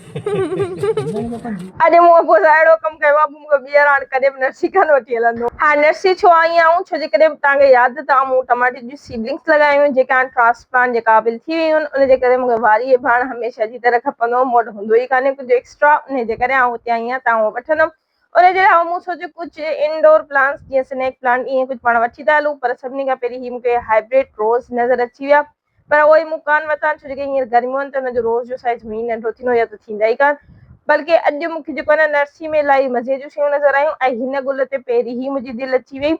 اڄ مون ابوء سان اهڙو ڪم ڪيو آهي، ابو مون کي ٻيهر هاڻ ڪڏهن به نرسي ڪانه وٺي هلندو. ها نرسي ڇو آئي آهيان، ڇو جي ڪڏهن به توهان کي ياد ته آئون مون ٽماٽي جون سيڊلنگس لڳايون هيون، جيڪي هاڻ ٽرانسپلانٽ جي قابل ٿي ويون آهن، ان جي ڪري مون کي واري ۽ ڀاڻ هميشه جي طرح کپندو هو، مون وٽ هوندو ئي ڪانهي ڪجهه ايڪسٽرا، انهي جي ڪري آئون هتي آئي آهيان ته آئون اهو وٺندم. ان جي لاء مون سوچيو ڪجهه انڊور پلانٽس جيئن سنيڪ پلانٽ ائين ڪجهه پاڻ وٺي ٿا هلون، پر سڀني کان پهرين هي مون کي هائبرڊ روز نظر اچي ويا. پر اهي مون ڪانه ورتا آهن ڇو جو هينئر گرميون آهن ته ان جو روز جو سائيز هونئن ئي ننڍو ٿيندو يا ته ٿيندا ئي ڪانه بلڪه اڄ مون کي جيڪو آهي نه نرسي ۾ الاهي مزي جون شيون نظر آيون ۽ هن گل تي پهرين ئي منهنجي دل اچي وئي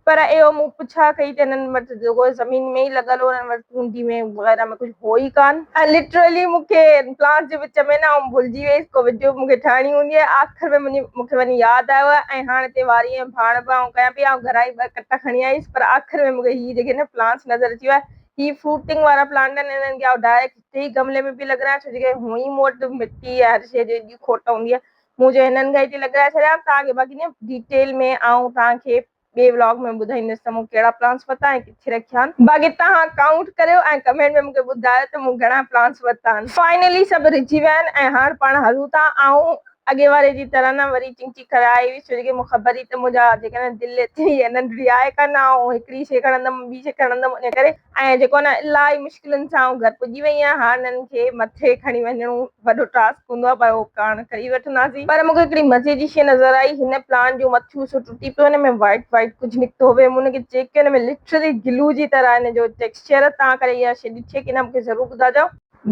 پر اهو مون پڇا ڪئي ته هنن وٽ جيڪو زمين ۾ ئي لڳل هو هنن وٽ ڪونڊي ۾ وغيره ۾ ڪجهه هو ئي ڪانه ۽ لٽرلي مون کي پلانٽ جي وچ ۾ نه آئون ڀلجي ويس ڪو وڊيو مون کي ٺاهڻي هوندي آهي آخر ۾ منهنجي مون کي وڃي ياد آيو ۽ هاڻ هتي واري ۽ ڀاڻ به آئون ڪيان پئي آئون گهران ئي ٻه ڪٽ کڻي آيس پر آخر ۾ مون کي هي جيڪي نه پلانٽس نظر اچي ويا هي فروٽنگ وارا پلانٽ آهن انهن کي آئون ڊائريڪٽ هتي ئي گملي ۾ پئي لڳرايان ڇو جي ڪري هونئن ئي مون وٽ مٽي يا هر شيء جي ايڏي کوٽ هوندي آهي مون چيو هنن کان ئي ٿي لڳرائي ڇڏيان توهان کي باقي نه ڊيٽيل ۾ آئون توهان کي ٻئي ولاگ ۾ ٻڌائيندس ته مون ڪهڙا پلانٽس ورتا ۽ ڪٿي رکيا آهن باقي توهان ڪائونٽ ڪريو ۽ ڪمينٽ ۾ مون کي ٻڌايو ته مون گهڻا پلانٽس ورتا آهن فائنلي سڀ رجي ويا آهن ۽ هاڻ پاڻ هلون ٿا آئون اڳي واري جي طرح نه وري چنگچي کارائي آئي هيس ڇو جي مون خبر هئي ته منهنجا جيڪڏهن دل ايتري ننڍڙي آهي ڪانه آئون هڪڙي شيء کڻندم ٻي شيء کڻندم ان ڪري ۽ جيڪو نه الاهي مشڪلن سان آئون گهر پڄي وئي آهيان هاڻ انهن کي مٿي کڻي وڃڻو وڏو ٽاسڪ هوندو آهي پر اهو ڪاڻ ڪري وٺنداسين پر مون کي هڪڙي مزي جي شيء نظر آئي هن پلانٽ جو مٿيون حصو ٽٽي پيو ان ۾ وائيٽ وائيٽ ڪجهه نڪتو هو مون ان کي چيڪ ڪيو ان ۾ لٽرلي گلو جي طرح ان جو ٽيڪسچر توهان ڪڏهن اها شيء ڏٺي آهي ڪي نه مون کي ضرور ٻڌائجو.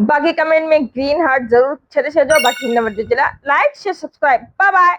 باقي ڪمينٽ ۾ گرين هارٽ ضرور ڇڏي ڇڏجو باقي هن وڊيو جي لاء like share subscribe bye bye.